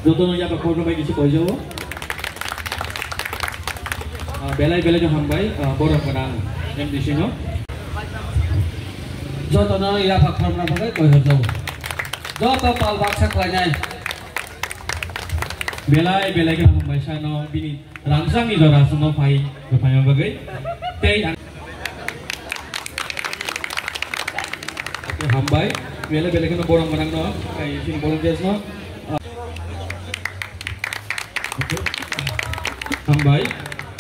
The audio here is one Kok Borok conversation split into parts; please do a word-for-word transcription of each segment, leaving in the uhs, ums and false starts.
Jotono yapha khoroknwi bai kisi koijao. Ah, belai belai no hambai, ah, borok gwnang M D C no. Jotono yapha khoroknwi bai koijao. Joto pal baksa khlainai. Belai belai no hambai sano bini rangchakni jora songno phai, phai bagwi. Tei ang Oke, hambai. Belai belai kheno borok gwnang no, kai chini volunteers no. Oke. Hambai.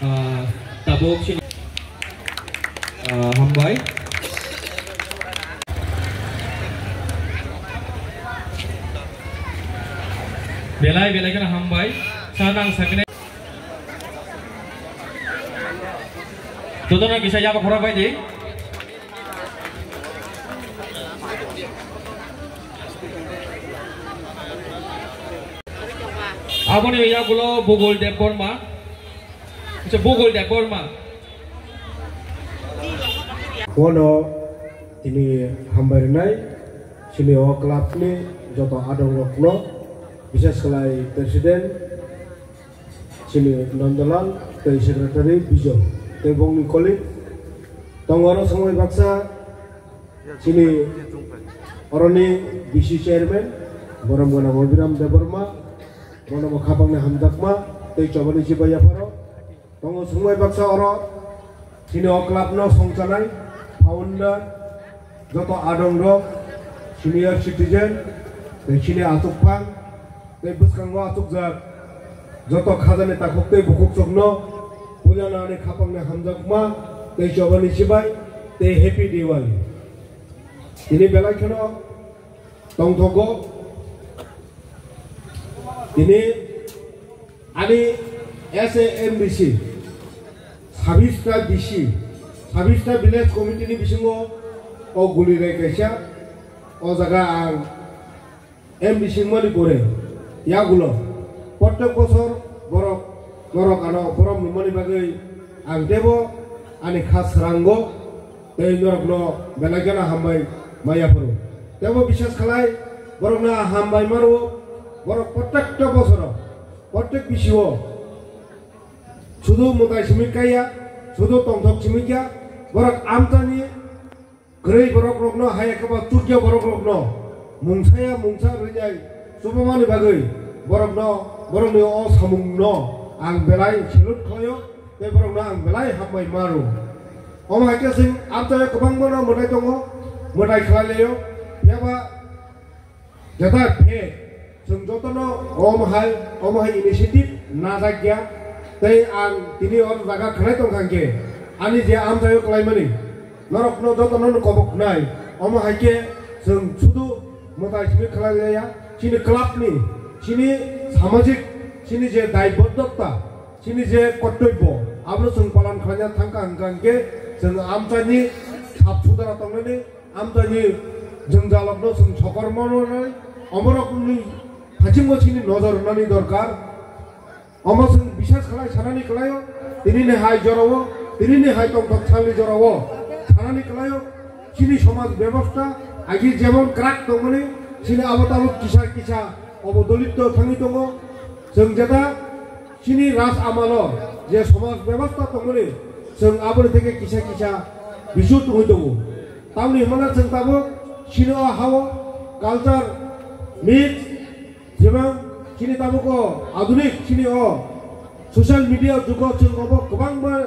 Ah, tabuk chini. Ah, hambai. Belai belai kheno hambai. Sanang sakne. Jotono kisa yapha khorok bai di. Aboni yagulo Bugul Debbarma. Acha, Bugul Debbarma. Bono tini hambai rwnai chini o club ni joto adong rokno, bises khlai president, chini Nandalal tei secretary Bijoy tei bongni colleague tongo oro somoi baksa chini oroni B C chairman borom gwnang Abhiram Debbarma, bono bo khapangni hamjakma tei chobani chibai yapharo tongo somoi baksa oro. Chini o club no songchanai founder, joto adong rok, senior citizen, tei chini achukphang, tei bwskango achukjak joto khajani takhuk tei bukhuk chokno puila nani khapangni hamjakma tei chobani chibai tei happy Diwali. Tini belai kheno tongthogo. Tini ani S A M D C, sabista D C, sabista village committee ni bisingo o guli rai kaisa, o jaga ang M D C wngmani pore yagulo protek bosor borok, borok ano borom nungmani bagwi ang tebo ani kha srango tei norokno belai kheno hambai maya phuru. Tebo biswas khlai borokno hambai maro, borok protekta bosoro, protek bisio sudu mwtai simi kaya, sudu tongthok simi kya, borok amtani kwrwi borok rokno, hai khe ba chukya borok rokno mungsaya mungsa rwnai chubamani bagwi borokno, borokni o samungno ang belai salute khlaio tei borokno ang belai hambai maro. Omo hai khe chwng amchaio kwbangmano mwtai tongo, mwtai khlai laio, phiya ba Jeta phe, chwng jotono omo hai, omo hai initiative najak ya, tei ang tini o jaga khlai tong kha hwnkhe, ani je amchaio klaimani, norokno jotono no kobok nai, omo hai khe chwng sudu mwtai simi khlai ya, chini club ni, chini samajik, chini je daiboddotta, chini je kortobbo, abono chwng palan khlaina thang kha hwnkha hwnkhe, chwng amchaini sap sudara tongnani, Amchaini jwngjalrokno chwng sokor manwi, omorokni phasingo chini nojor rwnani dorkar. Omo chwng biswas khlai sanani khlaio, tinini hai jorao, tinini hai tongthok salni jorao sanani khlaio, chini somaj bebosta agi jemon kwrak tongmani, chini abo tabuk kisa kisa obo dolitto thangwi tongo. Chwng jeta Chini raj amalo je somaj bebostha tongmani, chwng aboni theke kisa kisa bisu tongwi tongo. Tamni hwnmano chwng tabuk chini o hao culture mix, jemon chini tabuk o adunik chini o social media jugo chwng obo kwbangma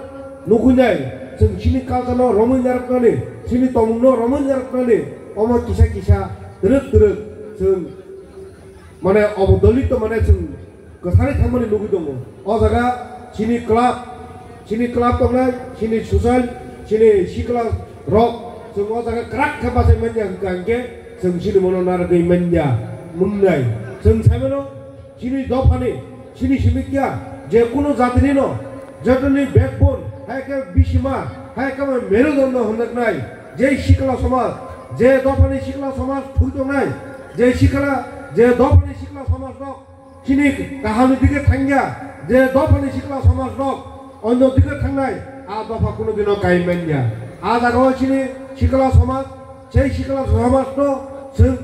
nukhuinai, chwng chini culture no romwi narwknani, chini tongmung no romwi narwknani, omo kisa kisa twrwk twrwk chwng mane obo dolitto mane chwng kwthari thangmani nugwi tongo. O jaga chini club, chini club tongnai, chini social, chini sikla rok, chwng o jaga kwrak khe bachai manya hwnkha hwnkhe chwng chini mono narwgwi manya mungnai. Chwng saimano chini dophani, chini simi kya, je kunu jatini no, jotoni backbone, hai khe bisima, hai khe merudondo hwnjaknai, je sikla somaj, je dophani sikla somaj thwi tongnai, je sikla, je dophani sikla somaj rok, Chini kahamni dike thangya, je dophani sikla somaj rok onyo dike thangnai, a dopha kunu dino kai manya. A jaga o chini sikla somaj, sei sikla somaj no chwng,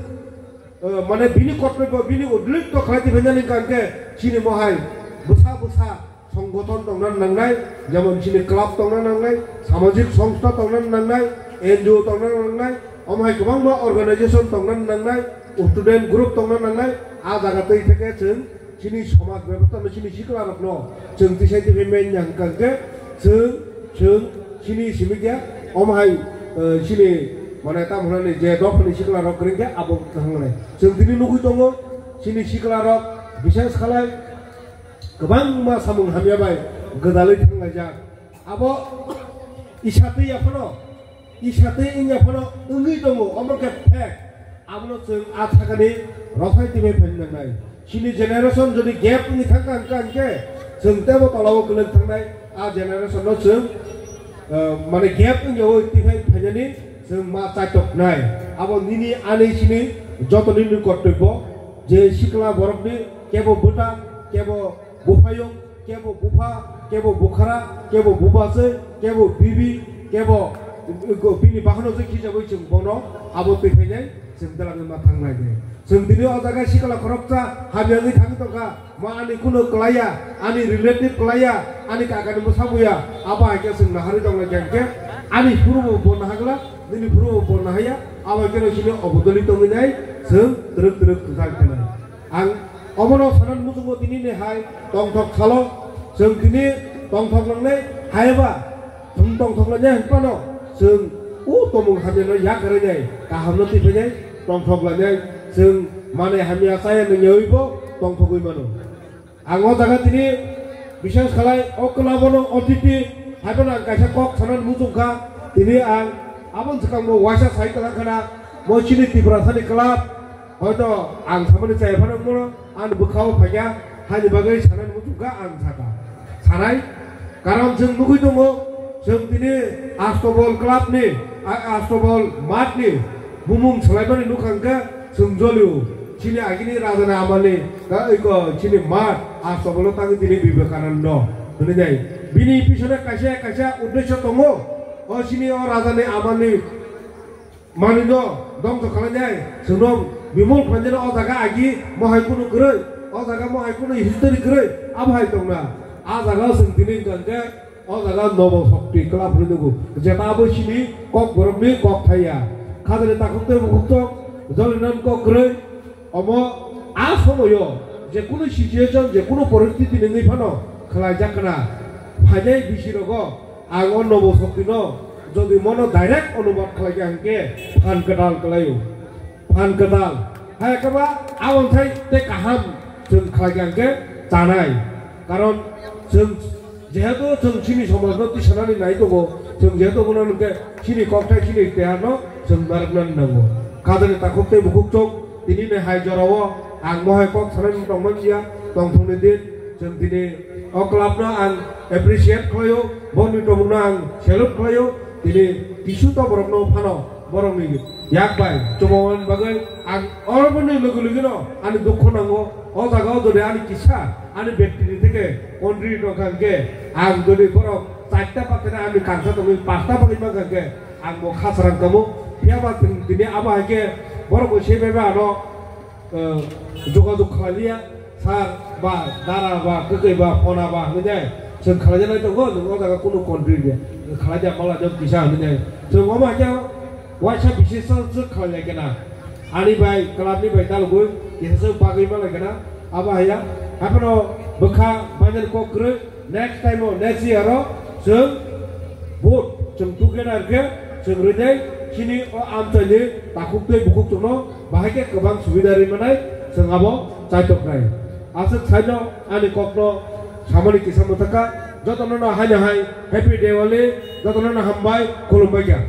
eh, Mane bini kortobyo, bini udlip to khlai tibinani kangke chini mohai bwsa bwsa songgothon tongna nangnai, jemon chini club tongna nangnai, samajik songstha tongna nangnai, N G O tongna nangnai, omo hai kwbangma organization tongna nangnai, student group tongna nangnai, a jaga twi theke chwng chini somaj bebostha no chini sikla rok no chwng tisai tibinani kangke chwng chwng chini simi khe omo hai, eh, chini mane tamo hwnani je dophani sikla rok kwrwng khe abo thangnai. Chwng tini nugwi tongo chini sikla rok bisas khalai kwbangma samung hamya bai gwdalwi thanglaijak. Abo isa twi yaphano, isa twi wngya phano wngwi tongo, omo khe fact. Abono chwng a thakani rosai tibinai phainai nangnai. Chini generation jodi gap wngwi thangkha hwnkha hwnkhe chwng teibo tolao kwlwng thangnai. A generation no chwng, eh, mane gap wngya oi tibinai phainani chwng ma chaitoknai. Abo nini ani chini jotoni ni kortobyo je sikla borokni kebo bwta, kebo buphayung, kebo bupha, kebo bukhara, kebo bubaswi, kebo bibi, kebo bini bahanojwk hisabai chwng bono abo twi phainai, chwng dalagwi ma thangnai de. Chwng tini o jaga sikla khoroksa hamyangwi thangwi tongkha, ma ani kuno kwlaiya, ani relative kwlaiya, ani kakani bwsa buya, abo hai khe chwng naharwi tonglai khe ani phurubo bo nahagla, nini phurubo bo nahaya, abo hai kheno chini obodoli tongwi nai, chwng twrwk twrwk kwchang khenai. Ang omono sanan muchungo tini ni hai tongthok salo, chwng tini tongthok nangnai hai ba, chwng tongthok lainai hwnphano chwng o tongmung hamyano yakarwi nai, kahamno twi phainai, tongthok lainai, chwng manwi hamya chaya nungyawibo tongthogwi mano. Ang o jaga tini bisas khalai o club-ono otiti hai phano ang kaisa kok sanan muchungkha, tini ang aboni swkangbo waisa sai kwlangkhana, mo chini Tiprasani club, hoito ang samani chaya phano wngmano, ani bwkhao phaikha, haini bagwi sanani muchungkha ang sakha. Sanai, karon chwng nugwi tongo, chwng tini Astobol club-ni, a-, Astobol math-ni bumung swlaimani nukha hwnkhe chwng jolio. Chini agini rajani amalni, ta iko chini math, Astobolo tangwi tini Vivekananda hwnwi nai. Bini pisone kaisa kaisa uddesho tongo, o chini o rajani amalni manwino dongso khlainai, chwngno bimol khlainai o jaga agi mohai kunu kwrwi, o jaga mohai kunu history kwrwi, abo hai tongna. A jaga chwng tini hwnkha hwnkhe o jaga Nobo Shakti Club hwnwi nugo. Jeta abo chini kok borokni kok thaiya. Khajani takhuk tei bukhuk tong, jolinan kok kwrwi, omo a somoyo je kunu situation, je kunu poristiti nungwi phano khlaijak khna. Phainai bisi rogo ang o Nobo Shakti no jodi mono direct onubad khlaikha hwnkhe phan kwtal kwlaio. Phan kwtal. Hai khe ba aboni thai tei kaham chwng khlaikha hwnkhe chanai. Karon chwng jehetu chwng chini somajno tisanani nai tongo, chwng jehetu bono hwnkhe chini kokthai chini teharno chwng narwknani nango. Khajani takhuk tei bukhuk chwng tini ni hai jorao ang mohai kok sanani tongmani ya, tongthokni din chwng tini o club no ang appreciate khlaio, boni tongmungno ang salute khlaio, tini kisu to borokno phano borokni yak bai chumamani bagwi ang oroboni logi logino ani dukho nango. O jagao jodi ani kisa ani bektini theke country tongkha hwnkhe ang jodi borok charta pathana ani kangsa tongwi pasta bagwi mankha hwnkhe ang bo khasarang kamo. Phiya ba tini abo hai khe borok bo se bai ba ano eh, jogajog khlai liya, sir ba, dara ba, kwtwi ba, phona ba hwnwi de, chwng khlai janai tongo, nwng o jaga kunu country de khlai ja, mala jok kisa hwnwi de. Chwng omo hakhe waisa bisi chwng chwng khlai lai kena. Ani bai, club ni bai dalogwi kisa chwng bagwi ma lai kena. Abo haya, haphano bwkha bainani kok kwrwi, next time o, next year o chwng vote chwng together khe chwng rwnai chini o amchaini takhuk tei bukhuk chwngno bahai khe kwbang subida rwi manai chwng abo chaitoknai. Aswk saino ani kokno samani kisa mwthakha. Jotono no haino hai Happy Diwali, jotono no hambai, khulumbai kha.